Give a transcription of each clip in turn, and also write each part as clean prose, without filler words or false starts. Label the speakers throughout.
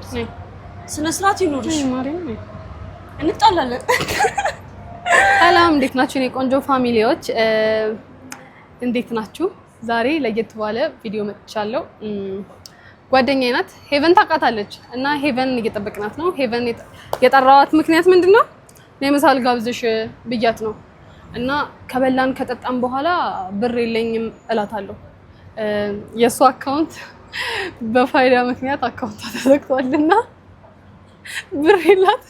Speaker 1: ስነ ስርዓት ይኑርሽ።
Speaker 2: ማርያም
Speaker 1: እንጣላለን።
Speaker 2: ሰላም፣ እንዴት ናችሁ? የኔ ቆንጆ family ዎች እንዴት ናችሁ? ዛሬ ለየት ባለ ቪዲዮ መጥቻለሁ። ጓደኛዬ ናት ሄቨን ታውቃታለች፣ እና ሄቨን እየጠበቅናት ነው። ሄቨን የጠራዋት ምክንያት ምንድን ነው? እኔ ምሳ ልጋብዝሽ ብያት ነው። እና ከበላን ከጠጣን በኋላ ብር የለኝም እላታለሁ። የእሱ account በፋይዳ ምክንያት account ቷ ተዘግቷልና ብር የላት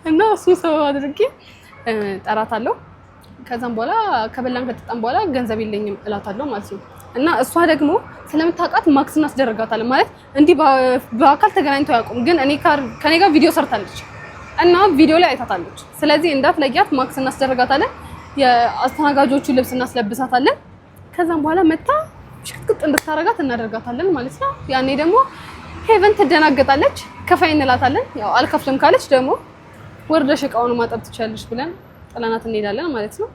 Speaker 2: እና እሱን ሰበብ አድርጌ ጠራታለሁ። ከዛም በኋላ ከበላን ከጠጣን በኋላ ገንዘብ የለኝም እላታለሁ ማለት ነው። እና እሷ ደግሞ ስለምታውቃት ማክስ እናስደርጋታለን ማለት እንዲህ በአካል ተገናኝተው አያውቁም፣ ግን እኔ ከኔ ጋር ቪዲዮ ሰርታለች እና ቪዲዮ ላይ አይታታለች። ስለዚህ እንዳትለያት ማክስ እናስደርጋታለን፣ የአስተናጋጆቹ ልብስ እናስለብሳታለን። ከዛም በኋላ መታ ሽቅጥቅጥ እንድታረጋት እናደርጋታለን ማለት ነው። ያኔ ደግሞ ሄቨን ትደናገጣለች። ከፋይ እንላታለን። ያው አልከፍልም ካለች ደግሞ ወርደሽ እቃውን ማጠብ ትችያለሽ ብለን ጥለናት እንሄዳለን ማለት ነው።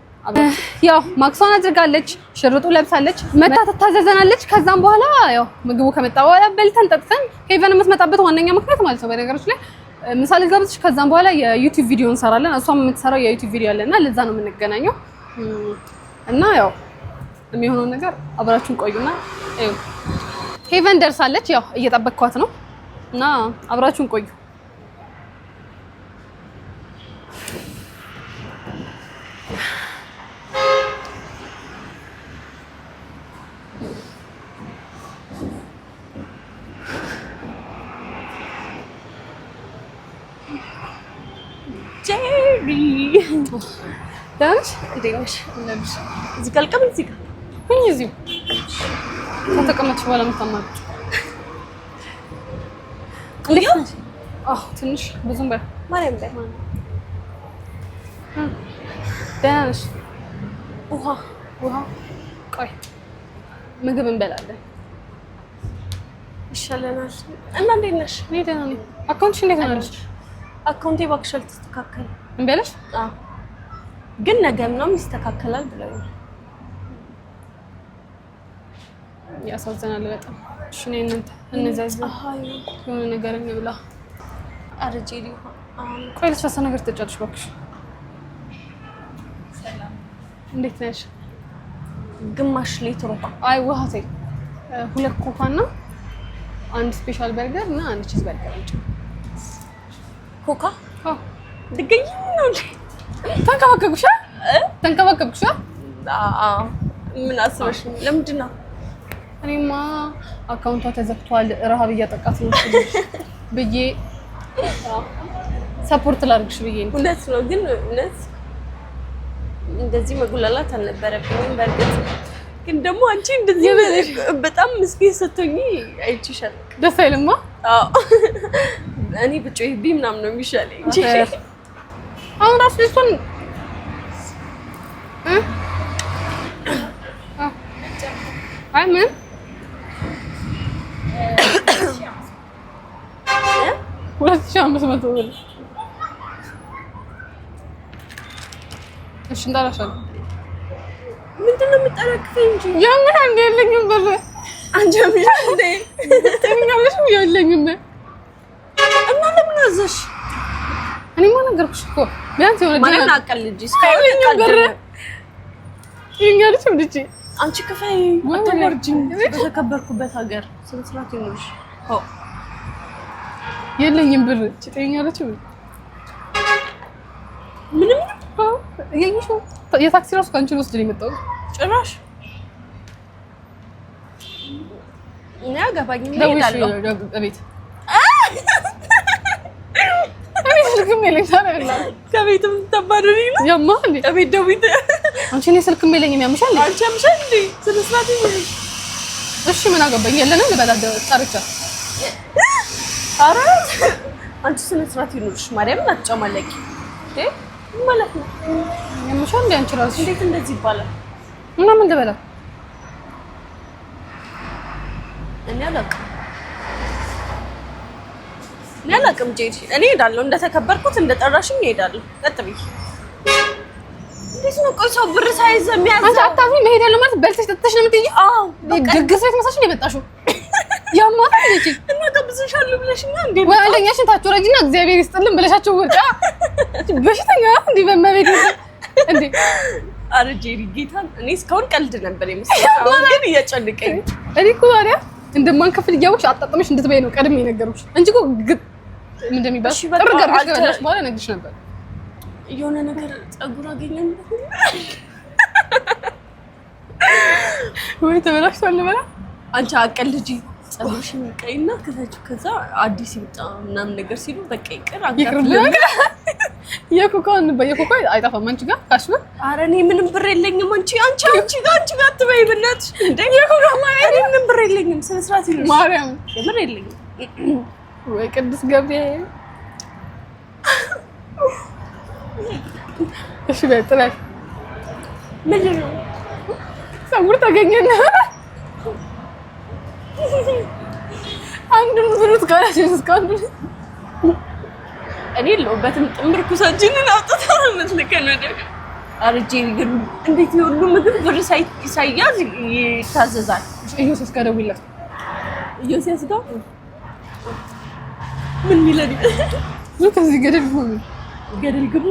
Speaker 2: ያው ማክሷን አድርጋለች፣ ሽርጡ ለብሳለች፣ መታ ትታዘዘናለች። ከዛም በኋላ ያው ምግቡ ከመጣ በኋላ በልተን ጠጥተን ሄቨን የምትመጣበት ዋነኛ ምክንያት ማለት ነው በነገሮች ላይ ምሳ ልጋብዝሽ፣ ከዛም በኋላ የዩቲዩብ ቪዲዮ እንሰራለን። እሷም የምትሰራው የዩቲዩብ ቪዲዮ አለና ለዛ ነው የምንገናኘው። እና ያው የሚሆነውን ነገር አብራችሁን ቆዩና እዩ። ሄቨን ደርሳለች። ያው እየጠበቅኳት ነው እና አብራችሁን ቆዩ።
Speaker 1: ጄሪ
Speaker 2: ደህና ነሽ?
Speaker 1: እንዴት ነሽ? እዚህ ጋር ልቀመጥ? እዚህ ጋር
Speaker 2: ሁኚ እዚሁ ከተቀመጥሽ በኋላ የምታማርጪው እንዴት ነሽ? አዎ ትንሽ ብዙም ባይሆን
Speaker 1: ማርያም በይ።
Speaker 2: ደህና ነሽ?
Speaker 1: ውሃ
Speaker 2: ውሃ ቆይ ምግብ እንበላለን
Speaker 1: ይሻለናል። እና እንዴት ነሽ?
Speaker 2: እኔ ደህና ነኝ። account ሽ እንዴት ሆናለች?
Speaker 1: account ኤ እባክሽ አልተስተካከለም።
Speaker 2: እምቢ አለሽ?
Speaker 1: አዎ ግን ነገ ምናምን ይስተካከላል ብለውኛል።
Speaker 2: ያሳዝናል በጣም። እሺ ነይ እናንተ እንዘዝ፣
Speaker 1: ፀሐዩ
Speaker 2: የሆነ ነገር እንብላ።
Speaker 1: ኧረ ጄሪ ውሃ አሁን
Speaker 2: ቆይ ለስላሳ ነገር ትጠጫለሽ እባክሽ። እንዴት ነሽ?
Speaker 1: ግማሽ ሊትር ውሃ
Speaker 2: አይ ውሃ ተይ። ሁለት ኮካ እና አንድ special burger እና አንድ cheese burger አንቺ።
Speaker 1: ኮካ
Speaker 2: አዎ
Speaker 1: ድገኝ ነው እንዴ?
Speaker 2: ተንከባከብኩሽ ተንከባከብኩሽ።
Speaker 1: አዎ ምን አስበሽ ነው? ለምንድን ነው
Speaker 2: እኔማ account ቷ ተዘግቷል ረሃብ እያጠቃት ነው ብዬ support ላድርግሽ ብዬ ነው።
Speaker 1: እውነት ነው ግን እውነት እንደዚህ መጉላላት አልነበረብኝም። በእርግጥ ግን ደግሞ አንቺ እንደዚህ በጣም ምስኪን ስትሆኚ አይቼሻለሁ።
Speaker 2: ደስ አይልማ?
Speaker 1: አዎ እኔ ብጮህብኝ ምናምን ነው የሚሻለኝ እንጂ
Speaker 2: አሁን ራሱ ልጅቷን አይ ምን 2500 ብር። እሺ እንዳላሻለሁ።
Speaker 1: ምንድን ነው የምጠረክፈኝ እንጂ
Speaker 2: ያምሻል እንደ የለኝም ብር
Speaker 1: አንቺ ያምሻል እንዴ?
Speaker 2: ጤነኛለሽ? የለኝም።
Speaker 1: እና ለምን አዘሽ?
Speaker 2: እኔማ ነገርኩሽ እኮ ቢያንስ የሆነ
Speaker 1: ማንን አቀልጂ እስካሁን
Speaker 2: የለኝም ብር
Speaker 1: ቀልድ ነው።
Speaker 2: ይኸኛልሽ እንድች
Speaker 1: አንቺ ክፈይ፣ አትወርጂም። በተከበርኩበት ሀገር ስነ ስርዓት ይኑርሽ።
Speaker 2: የለኝም ብር ጤነኛለች።
Speaker 1: ምንም
Speaker 2: የታክሲ ራሱ ከአንቺ ልወስድ ነው የመጣሁት።
Speaker 1: ጭራሽ እኔ አገባኝም
Speaker 2: ደውዪ
Speaker 1: እሄዳለሁ።
Speaker 2: እቤት እቤት ስልክም የለኝ ታዲያ
Speaker 1: ከቤትም ተባረሪ ነው
Speaker 2: ያማ እንዴ
Speaker 1: ከቤት ደውዪ።
Speaker 2: አንቺ እኔ ስልክም የለኝም ያምሻል እንዴ?
Speaker 1: አንቺ ያምሻል እንዴ? ስነ ስርዓት ይኑርሽ።
Speaker 2: እሺ ምን አገባኝ? የለንም ልበላ ጠርቻ
Speaker 1: ኧረ አንቺ ስነ ስርዓት ይኑርሽ። ማርያምን አትጨማለቂ እንዴ! ምን ማለት ነው?
Speaker 2: ያምሻል እንዴ አንቺ ራስሽ
Speaker 1: እንዴት እንደዚህ ይባላል?
Speaker 2: እና ምን ልበላ?
Speaker 1: እኔ አላውቅም፣ እኔ አላውቅም። ጄሪ እኔ እሄዳለሁ፣ እንደተከበርኩት እንደጠራሽኝ እሄዳለሁ። ቀጥ ብዬ እንዴት ነው ቆይ ሰው ብር ሳይዝ
Speaker 2: አንቺ
Speaker 1: የሚያዘው?
Speaker 2: አታፍሪም? እሄዳለሁ ማለት በልተሽ ጠጥተሽ ነው የምትሄጂው?
Speaker 1: አዎ በቃ
Speaker 2: ድግስ ቤት መሳሽ ነው የመጣሽው? ያማታል እንጂ
Speaker 1: እና ጋብዝሻለሁ ብለሽኛ እንዴ?
Speaker 2: ወይ አንደኛሽን ታች ወረጂና እግዚአብሔር ይስጥልን ብለሻቸው ወጣ። በሽተኛ ናት እንዴ? በመቤት እንዴ!
Speaker 1: አረ ጄሪ ጌታን እኔ እስካሁን ቀልድ ነበር የመሰለኝ። አሁን ግን እያጨነቀኝ።
Speaker 2: እኔ እኮ ታዲያ እንደማንከፍል እያወቅሽ አጣጥመሽ እንድትበይ ነው ቀድሜ የነገርኩሽ እንጂ እኮ ምን እንደሚባል
Speaker 1: እሺ፣ በቃ
Speaker 2: ጥርግ አድርገሽ ከበላሽ በኋላ እነግርሽ ነበር።
Speaker 1: የሆነ ነገር ፀጉር አገኘን
Speaker 2: ወይ ተበላሽቷል ልበላ።
Speaker 1: አንቺ አቀልጂ ፀጉርሽን ቀይና ከታች ከዛ አዲስ ይምጣ ምናምን ነገር ሲሉ በቃ ይቅር
Speaker 2: ይቅርብን። የኮካውን የኮካ አይጠፋም አንቺ ጋር cash ነው።
Speaker 1: ኧረ እኔ ምንም ብር የለኝም። አንቺ አንቺ አንቺ ጋር አንቺ ጋር አትበይ በእናትሽ። እንደ የኮካ እኔ ምንም ብር የለኝም። ስነ ስርዓት ይሉሽ
Speaker 2: ማርያም
Speaker 1: የምር የለኝም።
Speaker 2: ወይ ቅዱስ ገብርኤል። እሺ በይ ጥለሽ
Speaker 1: ምንድን ነው
Speaker 2: ፀጉር ተገኘና አንዱን ብሩት ካላሽ እስካሁን
Speaker 1: እኔ የለሁበትም። ጥምር ኩሳችንን አውጥታ ነው የምትልከን ወደ ኧረ ጄሪ ግን እንዴት የሁሉ ምግብ ብር ሳይያዝ ይታዘዛል?
Speaker 2: ኢዮስያስ ጋር ደውይለት።
Speaker 1: ኢዮስያስ ጋር ምን የሚለን
Speaker 2: ከዚህ ገደል ግቡ
Speaker 1: ገደል ግቡ።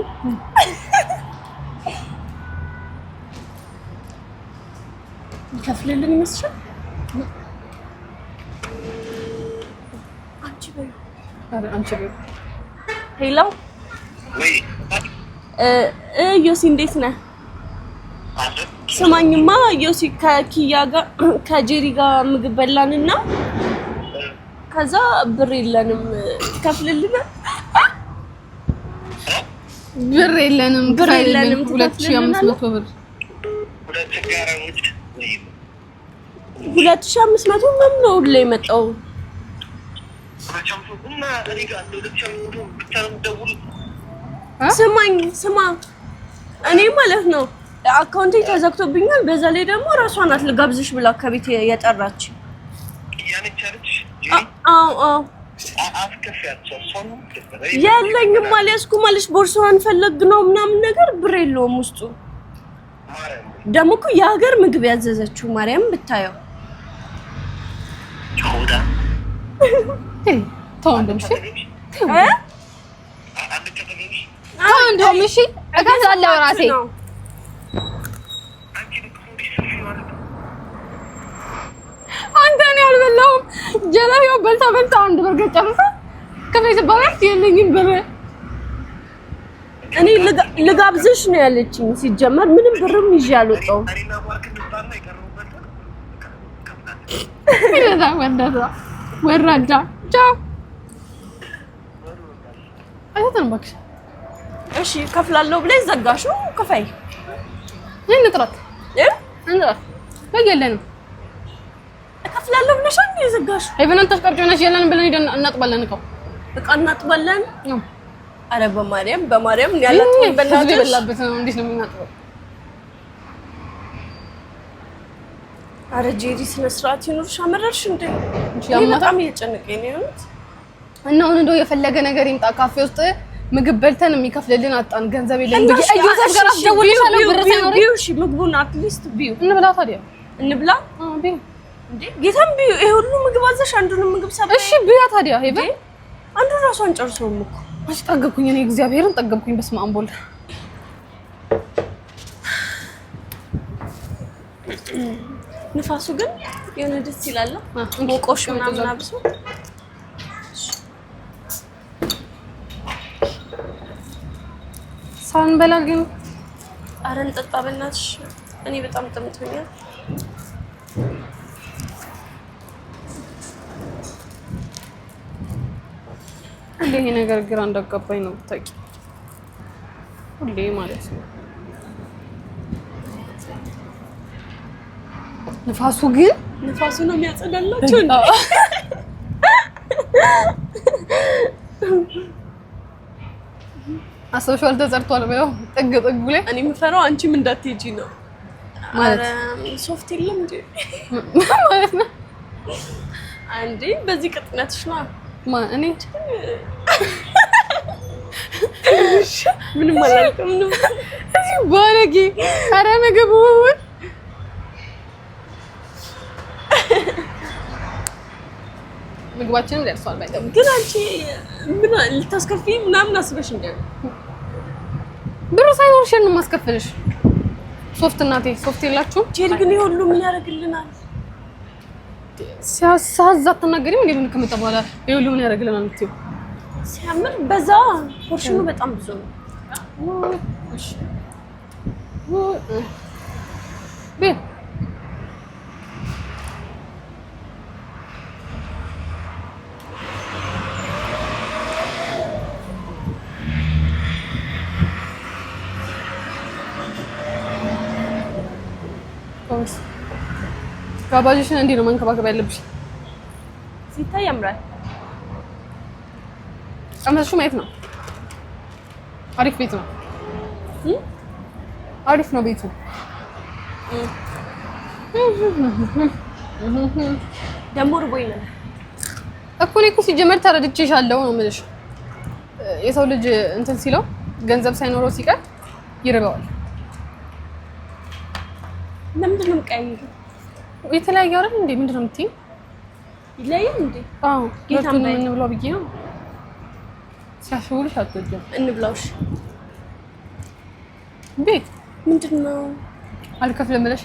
Speaker 1: ይከፍልልን ይመስልሻል? አንቺ በይው።
Speaker 2: ኧረ አንቺ በይው።
Speaker 1: Hello ዮሲ እንዴት ነህ? ስማኝማ ዮሲ ከኪያ ጋር ከጄሪ ጋር ምግብ በላንና ከዛ ብር የለንም ትከፍልልናል?
Speaker 2: ብር የለንም
Speaker 1: ብር የለንም
Speaker 2: 2500 ብር
Speaker 1: 2500 ምናምን ነው ሁሌ የመጣው። ስማኝ ስማ፣ እኔ ማለት ነው አካውንቴ ተዘግቶብኛል። በዛ ላይ ደግሞ እራሷ ናት ልጋብዝሽ ብላ ከቤት የጠራች። አዎ አዎ፣ የለኝም አልያዝኩም አለች። ቦርሳዋን ፈለግ ነው ምናምን ነገር ብር የለውም ውስጡ። ደግሞ እኮ የሀገር ምግብ ያዘዘችው ማርያም ብታየው።
Speaker 2: ተው እንደውም እሺ፣ ተው እንደውም እሺ፣ እከፍላለሁ ራሴ። አንተ እኔ አልበላሁም። ጀለቢያው በልታ በልታ አንድ በርገር ጨርሳ ክፈይ ስባላት የለኝም ብር።
Speaker 1: እኔ ልጋብዝሽ ነው ያለችኝ። ሲጀመር ምንም ብርም ይዤ አልወጣሁም።
Speaker 2: ወራዳ ቻው። አይተን እባክሽ።
Speaker 1: እሺ ከፍላለሁ ብለሽ ዘጋሽው። ክፈይ።
Speaker 2: እንጥራት እንጥራት። በግ የለንም።
Speaker 1: እከፍላለሁ ብለሽ አንዴ የዘጋሽው።
Speaker 2: ሄቨን ተሽቀርጭ ሆነሽ የለንም ብለን ሄደን እናጥባለን። እቃው
Speaker 1: እቃ እናጥባለን። አረ በማርያም በማርያም እኔ አላጥብም። በእናትሽ
Speaker 2: የበላበት ነው። እንዴት ነው የምናጥበው?
Speaker 1: አረ ጄሪ ስነ ስርዓት ይኑርሽ። አመረርሽ እንዴ? በጣም እየጨነቀኝ ነው የሆኑት።
Speaker 2: እና አሁን እንደው የፈለገ ነገር ይምጣ ካፌ ውስጥ ምግብ በልተን የሚከፍልልን አጣን። ገንዘብ የለንም ብዬ ኢዮስያስ ጋር አስደውልልሻለሁ። ብር ሳይኖረኝ
Speaker 1: ቢዩ። እሺ ምግቡን at least ቢዩ።
Speaker 2: እንብላ ታዲያ
Speaker 1: እንብላ።
Speaker 2: አዎ ቢዩ
Speaker 1: እንዴ ጌታም ቢዩ። ይሄ ሁሉ ምግብ አዘሽ አንዱንም ምግብ ሰባ።
Speaker 2: እሺ ቢያ ታዲያ ሄቨን
Speaker 1: አንዱን ራሷን ጨርሶም እኮ
Speaker 2: እሺ ጠገብኩኝ። እኔ እግዚአብሔርን ጠገብኩኝ። በስመ አብ ወልድ።
Speaker 1: ንፋሱ ግን የሆነ ደስ ይላል። ሞቆሽ ምናምን አብሶ
Speaker 2: ሳንበላ ግን
Speaker 1: አረ እንጠጣ በእናትሽ። እኔ በጣም ጠምቶኛል።
Speaker 2: ሁሌ ይሄ ነገር ግራ እንዳጋባኝ ነው ብታውቂ፣ ሁሌ ማለት ነው። ንፋሱ ግን
Speaker 1: ንፋሱ ነው የሚያጸዳላቸው እንዴ?
Speaker 2: አስበሽዋል? ተጸድቷል። በይው ጥግ ጥጉ ላይ
Speaker 1: እኔ የምፈራው አንቺም እንዳትሄጂ ነው
Speaker 2: ማለት
Speaker 1: ሶፍት የለም እንዴ
Speaker 2: ማለት ነው
Speaker 1: አንዴ በዚህ ቅጥነትሽ ነው።
Speaker 2: እኔ
Speaker 1: ምንም አላልኩም። ምንም
Speaker 2: እዚህ ባለጌ። ኧረ ምግቡን ምግባችንም ደርሷል። ባይዘው
Speaker 1: ግን አንቺ ምን ልታስከፊ ምናምን አስበሽ እንደ
Speaker 2: ብሩ ሳይኖርሽ ነው የማስከፍልሽ። ሶፍት እናቴ ሶፍት የላችሁም?
Speaker 1: ጄሪ ግን ይሄ ሁሉ ምን ያደርግልናል?
Speaker 2: ሲያሳዛ አትናገሪም እንዴ? ምን ከመጣ በኋላ ይሄ ሁሉ ምን ያደርግልናል የምትይው?
Speaker 1: ሲያምር በዛ። portion ኑ በጣም ብዙ ነው።
Speaker 2: እሺ ቤት ጋባዥሽን እንዲህ ነው መንከባከብ ያለብሽ።
Speaker 1: ሲታይ ያምራል።
Speaker 2: ቀመሰሹ ማየት ነው። አሪፍ ቤት ነው። አሪፍ ነው ቤቱ።
Speaker 1: ደግሞ ርቦኝ ነው
Speaker 2: እኮ እኔ እኮ ሲጀመር ተረድቼሻለሁ ነው የምልሽ። የሰው ልጅ እንትን ሲለው ገንዘብ ሳይኖረው ሲቀር ይርበዋል።
Speaker 1: ለምንድን ነው የምቀያየረው?
Speaker 2: የተለያየ አይደል እንዴ? ምንድን ነው የምትይኝ?
Speaker 1: ይለያል እንዴ?
Speaker 2: አዎ
Speaker 1: ጌታን
Speaker 2: ሁለቱንም
Speaker 1: በይ።
Speaker 2: እንብላው ብዬ ነው። ሲያስቡልሽ አትወጂም።
Speaker 1: እንብላውሽ።
Speaker 2: ቤት
Speaker 1: ምንድን ነው
Speaker 2: አልከፍልም ብለሽ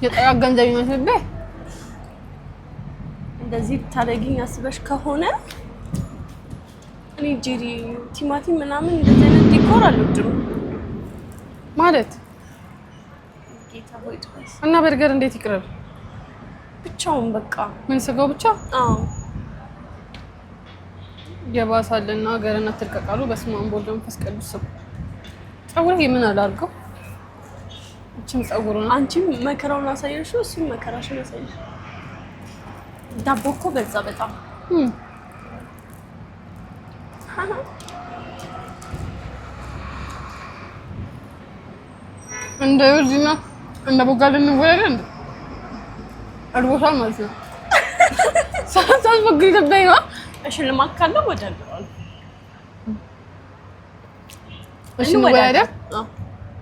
Speaker 2: የጠራ ገንዘብ ይመስልብህ?
Speaker 1: እንደዚህ ታደርጊኝ አስበሽ ከሆነ እኔ ጄሪ ቲማቲም ምናምን እንደዚህ አይነት decor አልወድም።
Speaker 2: ማለት
Speaker 1: ጌታ ሆይ ድረስ
Speaker 2: እና በርገር እንዴት ይቅረብ?
Speaker 1: ብቻውን በቃ
Speaker 2: ምን ስጋው ብቻ
Speaker 1: አዎ
Speaker 2: የባሳልና ሀገርና ትልቀቃሉ። በስመ አብ ወወልድ ወመንፈስ ቅዱስ ስም ፀጉር የምን አላርገው እችም ፀጉሩ ነው።
Speaker 1: አንቺም መከራውን አሳየሽው፣ እሱም መከራሽን አሳየሽ። ዳቦ እኮ በዛ በጣም።
Speaker 2: እንደ ዮርዲና እንደ ቦጋለ እንወለድ እንደ እርቦሻል ማለት ነው። ሳስፎግር ኢትዮጵያዊ ነው።
Speaker 1: ሽልማት ካለው ወዳለዋል።
Speaker 2: እሺ እንወዳደር።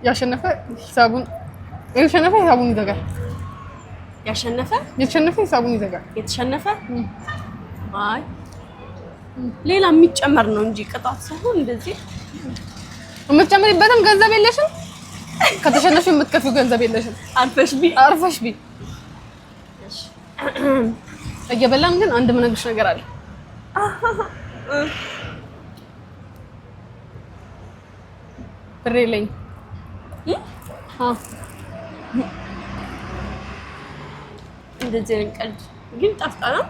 Speaker 2: ያሸነፈ ሂሳቡን የተሸነፈ ሂሳቡን ይዘጋል።
Speaker 1: ያሸነፈ
Speaker 2: የተሸነፈ ሂሳቡን ይዘጋል።
Speaker 1: የተሸነፈ አይ ሌላ የሚጨመር ነው እንጂ ቅጣት ሳይሆን እንደዚህ
Speaker 2: የምትጨምሪበትም ገንዘብ የለሽም። ከተሸነፍሽ የምትከፊው ገንዘብ የለሽም።
Speaker 1: አርፈሽ ቢ
Speaker 2: አርፈሽ ቢ። እየበላን ግን አንድ የምነግርሽ ነገር አለ። ብር የለኝም። አዎ
Speaker 1: እንደዚህ አይነት ቀልድ ግን ጣፍጣ ነው።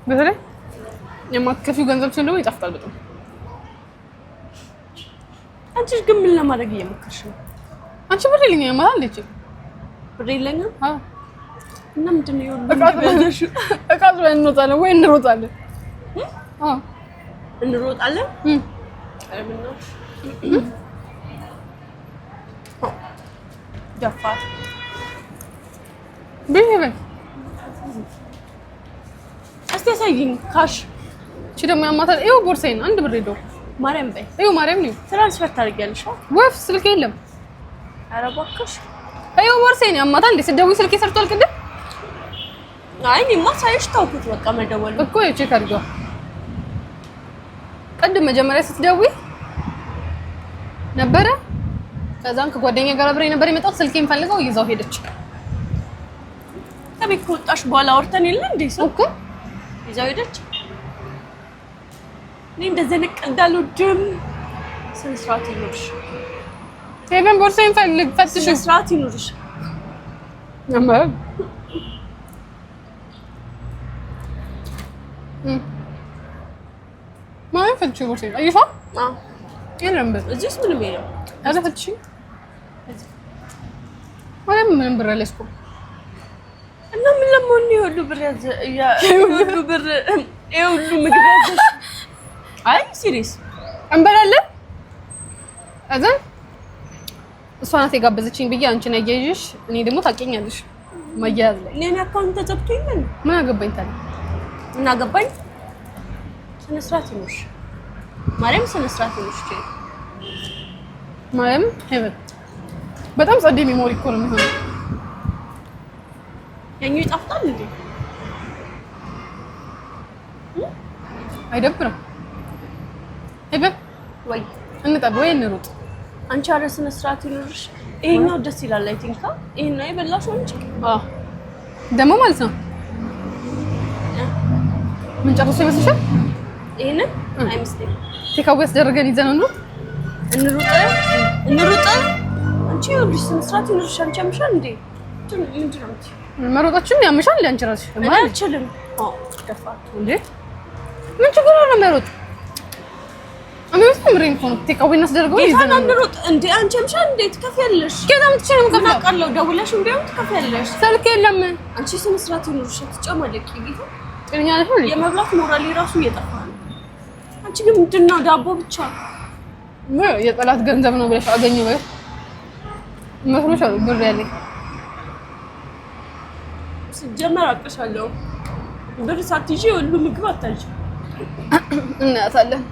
Speaker 2: በተለይ የማትከፊው ገንዘብ ሲሆን ደግሞ ይጣፍጣል በጣም።
Speaker 1: አንቺ ግን ምን ለማድረግ እየሞከርሽ ነው?
Speaker 2: አንቺ ብር የለኝም ማለት አለች።
Speaker 1: ብር የለኝም
Speaker 2: አዎ
Speaker 1: እና ምንድን ነው የሁሉ
Speaker 2: እቃ ጥለን እንወጣለን ወይ እንሮጣለን? አዎ
Speaker 1: እንሮጣለን። ኧረ በእናትሽ ደፋር
Speaker 2: ብር በይ።
Speaker 1: እስቲ ያሳይኝ cash።
Speaker 2: እቺ ደግሞ ያማታል። ይኸው ቦርሳዬን አንድ ብር የለውም።
Speaker 1: ማርያም በይ
Speaker 2: ይኸው ማርያም ነው።
Speaker 1: transfer ታደርጊያለሽ?
Speaker 2: ወፍ ስልክ የለም።
Speaker 1: ኧረ እባክሽ።
Speaker 2: ይኸው ቦርሳዬን ያማታል። እንዴ ስትደውይ ስልኬ ሰርቷል ቅድም
Speaker 1: አይ እኔማ ሳይሽ ታውኩት በቃ መደወል
Speaker 2: እኮ check አድርገዋ። ቅድም መጀመሪያ ስትደውይ ነበረ። ከዛም ከጓደኛ ጋር አብሬ ነበር የመጣሁት። ስልኬን ፈልገው ይዛው ሄደች
Speaker 1: ከቤት ከወጣሽ በኋላ አውርተን የለ እንዴ ሰው
Speaker 2: እኮ
Speaker 1: ይዛው ሄደች። እኔ እንደዚህ አይነት ቀልድ አልወድም። ስነ ስርዓት ይኑርሽ፣
Speaker 2: ሄቨን ቦርሳዬን ፈልግ ፈትሽ።
Speaker 1: ስነ ስርዓት ይኑርሽ።
Speaker 2: ማን ፈትሽ ቦርሳዬን? አየሽዋ?
Speaker 1: አዎ
Speaker 2: የለም ብር
Speaker 1: እዚህ ውስጥ ምንም የለም።
Speaker 2: ኧረ ፈትሽ። ማርያም ምንም ብር አልያዝኩም።
Speaker 1: እና ምን ለመሆን ነው የሁሉ ብር ያዘ የሁሉ ብር የሁሉ ምግብ ያዘሽ? አይ serious
Speaker 2: እንበላለን። ከዛ እሷ ናት የጋበዘችኝ ብዬ አንቺን አያይዤሽ፣ እኔ ደግሞ ታውቂኛለሽ መያያዝ ላይ
Speaker 1: እኔን account ተዘግቶ የለን
Speaker 2: ምን አገባኝ ታዲያ?
Speaker 1: ምን አገባኝ? ስነ ስርዓት ይኑርሽ፣ ማርያም ስነ ስርዓት ይኑርሽ።
Speaker 2: ማርያም ሄቨን በጣም ጸዴ memory እኮ ነው የሚሆነው።
Speaker 1: ያኛው ይጣፍጣል እንዴ?
Speaker 2: አይደብርም? ሄቨን
Speaker 1: ወይ
Speaker 2: እንጠብ ወይ እንሩጥ።
Speaker 1: አንቺ ኧረ ስነ ስርዓት ይኑርሽ። ይሄኛው ደስ ይላል። I think ይሄን ነው የበላሽው አንቺ?
Speaker 2: አዎ ደግሞ ማለት ነው ምን ጨርሶ ይመስልሻል?
Speaker 1: ይሄንን አይመስለኝም።
Speaker 2: Takeaway ያስደረገን ይዘን እንሩጥ።
Speaker 1: እንሩጥ እንሩጥ። አንቺ ይኸውልሽ ስነ ስርዓት ይኑርሽ። አንቺ ያምሻል እንዴ? ምንድን ነው የምትይው?
Speaker 2: መሮጣችን ያምሻል እንዴ? አንቺ እራስሽ
Speaker 1: እኔ አልችልም። አዎ ደፋር
Speaker 2: እንዴ ምን ችግር አለው መሮጥ? አምስት ምሬን እኮ ነው። Takeaway እናስደርገው
Speaker 1: ጌታን
Speaker 2: ይዘን
Speaker 1: እንሩጥ እንዴ? አንቺ ያምሻል እንዴ? ትከፍያለሽ።
Speaker 2: ከዛ ምትችል ነው
Speaker 1: ምን
Speaker 2: የምከፍለው።
Speaker 1: አውቃለሁ። ደውለሽም ቢሆን ትከፍያለሽ።
Speaker 2: ስልክ የለም።
Speaker 1: አንቺ ስነ ስርዓት ይኑርሽ። አትጨማለቂ ጌታ።
Speaker 2: ጤነኛ ነሽ እንዴ?
Speaker 1: የመብላት ሞራሌ ራሱ እየጠፋ ነው። አንቺ ግን ምንድን ነው ዳቦ ብቻ?
Speaker 2: ምን የጠላት ገንዘብ ነው ብለሽ አገኘው ብለሽ መስሎሻል? ብር ያለኝ
Speaker 1: ሲጀመር አውቅሻለሁ። ብር ሳትይዢ ሁሉ ምግብ አታዥ።
Speaker 2: እናያታለን።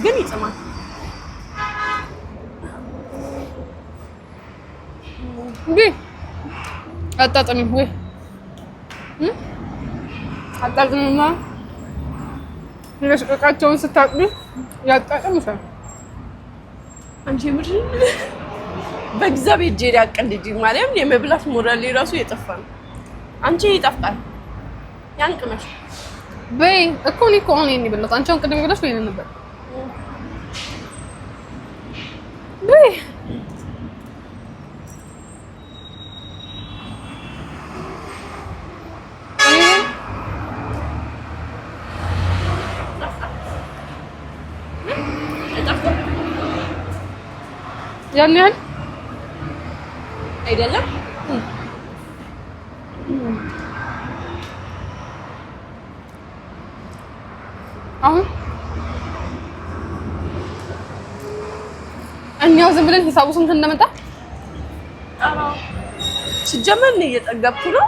Speaker 1: ግን ይጥማል።
Speaker 2: እንዴ አጣጥሚም ወይ አጣጥሚማ እቃቸውን ስታጥቢ ያጣጥምሻል።
Speaker 1: አንቺ የምር በእግዚአብሔር ጄሪ አቀልጂ። ማርያም የመብላት ሞራሌ ራሱ እየጠፋ ነው። አንቺ ይጣፍጣል። ያን ቅመሽ
Speaker 2: በይ እኮ እኔ እኮ አሁን ይሄን የበላሁት አንቺ አሁን ቅድም የበላሽ ወይ ነበር? በይ ያን ያህል
Speaker 1: አይደለም።
Speaker 2: አሁን እኛው ዝም ብለን ሂሳቡ ስንት እንደመጣ
Speaker 1: ሲጀመር እኔ እየጠገብኩ ነው።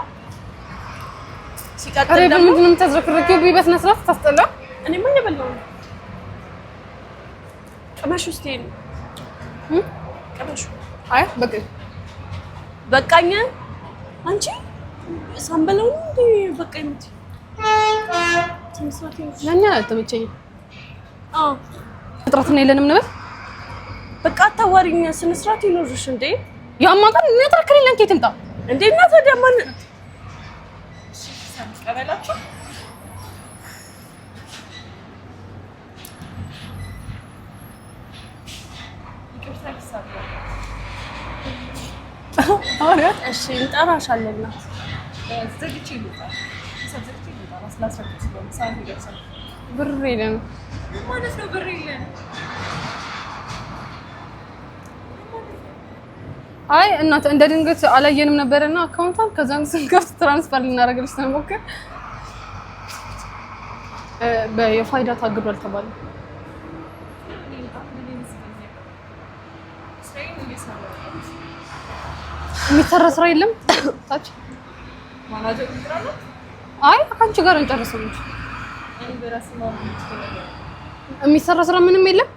Speaker 1: ሲቀጥል
Speaker 2: ኧረ
Speaker 1: ደግሞ
Speaker 2: በምንድን ነው የምታዝረክረኪው? ብይ በስነ ስርዓት ታስጠላ።
Speaker 1: እኔማ እየበላሁ ነው። ቅመሹ እስኪ ቅመሹ።
Speaker 2: አይ በቃ
Speaker 1: በቃኝ። አንቺ ሳንበላው ነው እንዴ በቃኝ የምትይው? ስነ ስርዓት ይኑርሽ።
Speaker 2: ያን ያህል አልተመቸኝም።
Speaker 1: አዎ
Speaker 2: እጥረት ነው የለንም ንበል
Speaker 1: በቃ አታዋሪኝ። ስነ ስርዓት ይኑርሽ እንዴ
Speaker 2: ያማጣል እጥረት ከሌለን ከየት ይምጣ?
Speaker 1: እንዴ እና ታዲያ ማን እሺ እንጠራሻለን። እናት
Speaker 2: ብር የለንም። አይ እናት እንደ ድንገት አላየንም ነበርና account ቷን ከዛን ስንከፍት transfer ልናደርግልሽ ስንሞክር የፋይዳ ታግዷል ተባለ። የሚሰራ ስራ የለም ታች። አይ ከአንቺ ጋር እንጨርሰው እንጂ የሚሰራ ስራ ምንም የለም።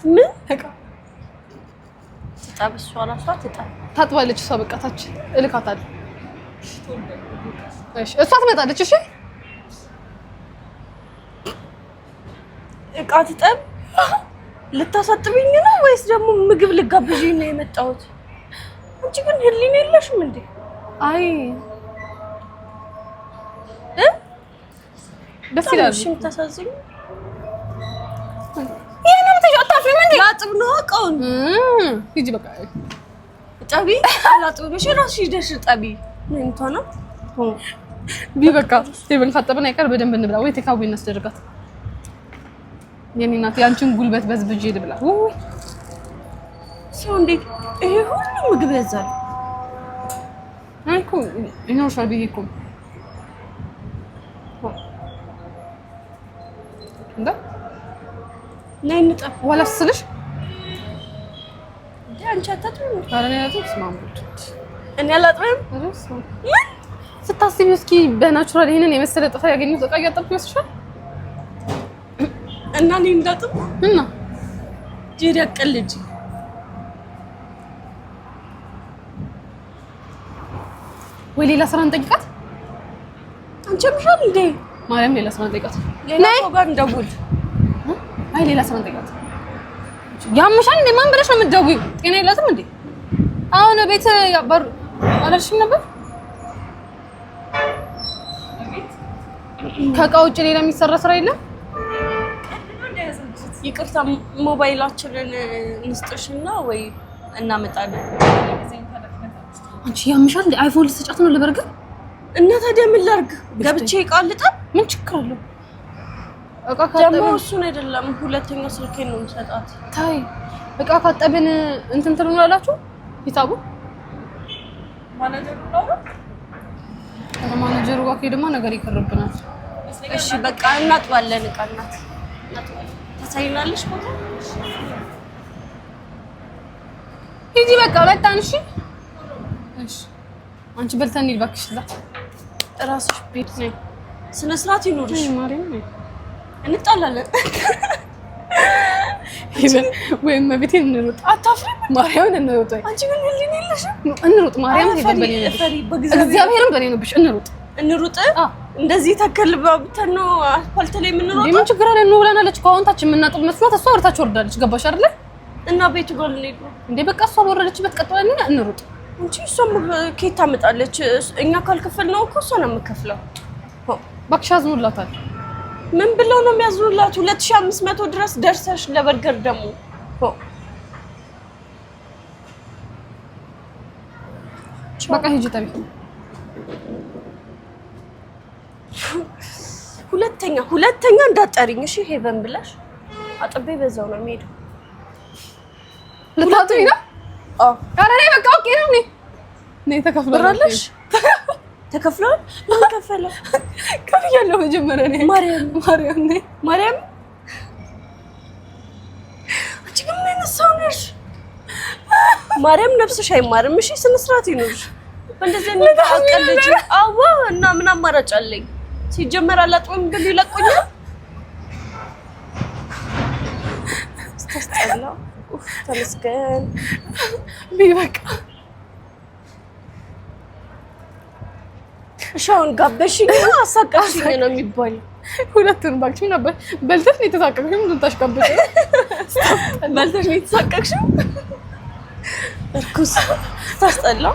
Speaker 1: ምን ትጠብ? እሷ እራሷ ትጠብ።
Speaker 2: ታጥባለች እሷ በቃ ታች እልካታለሁ። እሺ እሷ ትመጣለች። እሺ
Speaker 1: እቃ ትጠብ። ልታሳጥብኝ ነው ወይስ ደግሞ ምግብ ልጋብዥኝ ነው የመጣሁት? አንቺ ግን ህሊና የለሽም እንዴ?
Speaker 2: አይ
Speaker 1: እ
Speaker 2: ደስ ይላል።
Speaker 1: እሺ የምታሳዝኝ
Speaker 2: ይሄን ነው የምትይው? አታፍሪም እንዴ?
Speaker 1: ላጥብ ነው እቃውን።
Speaker 2: ሂጂ በቃ
Speaker 1: ጠቢ አላጥብም። እሺ እራስሽ ሂደሽ ጠቢ። ምን ነው
Speaker 2: ቢ በቃ ቴብል ካጠብን አይቀር በደንብ እንብላ። ወይ takeaway እናስደርጋት። የኔ እናት ያንቺን ጉልበት በዝብዤ ልብላ። ውይ
Speaker 1: ሰው እንዴት ይሄ ሁሉ ምግብ ያዛል?
Speaker 2: እኔ እኮ ይኖርሻል ብዬ እኮ እንደ
Speaker 1: ነይ እንጠብ።
Speaker 2: ውሃ ላፍስስልሽ።
Speaker 1: እንዴ አንቺ አታጥቢም?
Speaker 2: ኧረ እኔ አላጥብም። ስማ አብ
Speaker 1: እኔ አላጥብም።
Speaker 2: ኧረ ስማ ምን ስታስቢው እስኪ በ natural ይሄንን የመሰለ ጥፍር ያገኘሁት እቃ እያጠብኩ ይመስልሻል?
Speaker 1: እና እኔ እንዳጥብ
Speaker 2: እና
Speaker 1: ጄሪ አትቀልጂ።
Speaker 2: ወይ ሌላ ስራ እንጠይቃት።
Speaker 1: አንቺ ያምሻል እንዴ?
Speaker 2: ማርያም ሌላ ስራ እንጠይቃት።
Speaker 1: ሌላ ሰው ጋር እንደውል።
Speaker 2: አይ ሌላ ስራ እንጠይቃት። ያምሻል እንዴ? ማን ብለሽ ነው የምትደውይው? ጤና የላትም እንዴ? አሁን ቤት ያባሩ አላልሽም ነበር? ከእቃ ውጭ ሌላ የሚሰራ ስራ የለም።
Speaker 1: ይቅርታ ሞባይላችንን እንስጥሽና ወይ እናመጣለን።
Speaker 2: አንቺ ያምሻል እንዴ? iPhone ልትሰጫት ነው ለበርገር?
Speaker 1: እና ታዲያ ምን ላድርግ? ገብቼ እቃ ልጠብ?
Speaker 2: ምን ችግር አለው? እቃ
Speaker 1: ደግሞ
Speaker 2: ካጠብን
Speaker 1: እሱን አይደለም ሁለተኛው ስልኬን ነው የምሰጣት።
Speaker 2: ታይ እቃ ካጠብን እንትን ትሉናላችሁ ሂሳቡ ከማኔጀሩ ጋር ከሄድማ ነገር ይከርብናል።
Speaker 1: እሺ በቃ እናጥባለን። እቃ እናት እናጥባለን። ታሳይናለሽ ቦታ
Speaker 2: ሂጂ በቃ መጣን። እሺ እሺ፣ አንቺ በልተን እንሂድ እባክሽ። እዛ
Speaker 1: እራስሽ ቤት ነኝ። ስነ ስርዓት ይኑርሽ።
Speaker 2: ማርያም ነይ
Speaker 1: እንጣላለን።
Speaker 2: ወይም መቤቴን እንሩጥ።
Speaker 1: አታፍሪም?
Speaker 2: ማርያምን እንሩጥ። ወይ
Speaker 1: አንቺ ግን ህሊና የለሽም።
Speaker 2: እንሩጥ። ማርያምን
Speaker 1: ኧረ
Speaker 2: ሄደን በኔ
Speaker 1: ፈሪ
Speaker 2: ነብሽ፣
Speaker 1: ፈሪ፣ በእግዚአብሔር
Speaker 2: እግዚአብሔርን በኔ ነብሽ። እንሩጥ።
Speaker 1: እንሩጥ።
Speaker 2: አዎ
Speaker 1: እንደዚህ ተከልባብተን ነው አስፋልት ላይ
Speaker 2: እንዴ
Speaker 1: የምንሮጠው
Speaker 2: ምን ችግር አለ? ነው ብላናለች እኮ አሁን ታች የምናጥብ መስሏት እሷ ወደ ታች ወርዳለች። ገባሽ አይደለ?
Speaker 1: እና ቤቱ ጋር ልንሄድ ነው።
Speaker 2: እንዴ በቃ እሷ በወረደችበት ቀጥ ብለን እንሩጥ።
Speaker 1: እንጂ እሷም ከየት ታመጣለች? እኛ ካልከፈልነው እኮ እሷ ነው የምከፍለው።
Speaker 2: እባክሽ አዝኑላታል።
Speaker 1: ምን ብለው ነው የሚያዝኑላት? 2500 ድረስ ደርሰሽ ለበርገር ደግሞ
Speaker 2: በቃ ሂጂ ጠቢ።
Speaker 1: ሁለተኛ ሁለተኛ እንዳጠሪኝ እሺ። ሄቨን ብለሽ አጥቤ በዛው ነው የሚሄደው።
Speaker 2: ልታጥቢ ነው?
Speaker 1: አዎ
Speaker 2: ኧረ እኔ በቃ okay ነው። እኔ ነይ ተከፍሏል።
Speaker 1: ብር አለሽ? ተከፍሏል? ማን ከፈለ?
Speaker 2: ከፍያለሁ መጀመሪያ እኔ።
Speaker 1: ማርያም
Speaker 2: ማርያም ነይ።
Speaker 1: ማርያም፣ አንቺ ግን ምን አይነት ሰው ነሽ? ማርያም ነፍስሽ አይማርም። እሺ ስነ ስርዓት ይኑርሽ። በእንደዚህ አይነት አቀልጅ። አዋ እና ምን አማራጭ አለኝ? ሲጀመር አላጥብም ብል ይለቁኛል። ስታስጠላ። ኡፍ ተመስገን።
Speaker 2: ብይ በቃ
Speaker 1: እሺ አሁን ጋበሽኝ ነው አሳቀፍሽኝ ነው የሚባለው?
Speaker 2: ሁለቱን እባክሽ ምን አባሽ በልተሽ ነው የተሳቀቅሽው? ምንድን ታሽቃብጪ?
Speaker 1: በልተሽ ነው የተሳቀቅሽው? እርኩስ ስታስጠላ።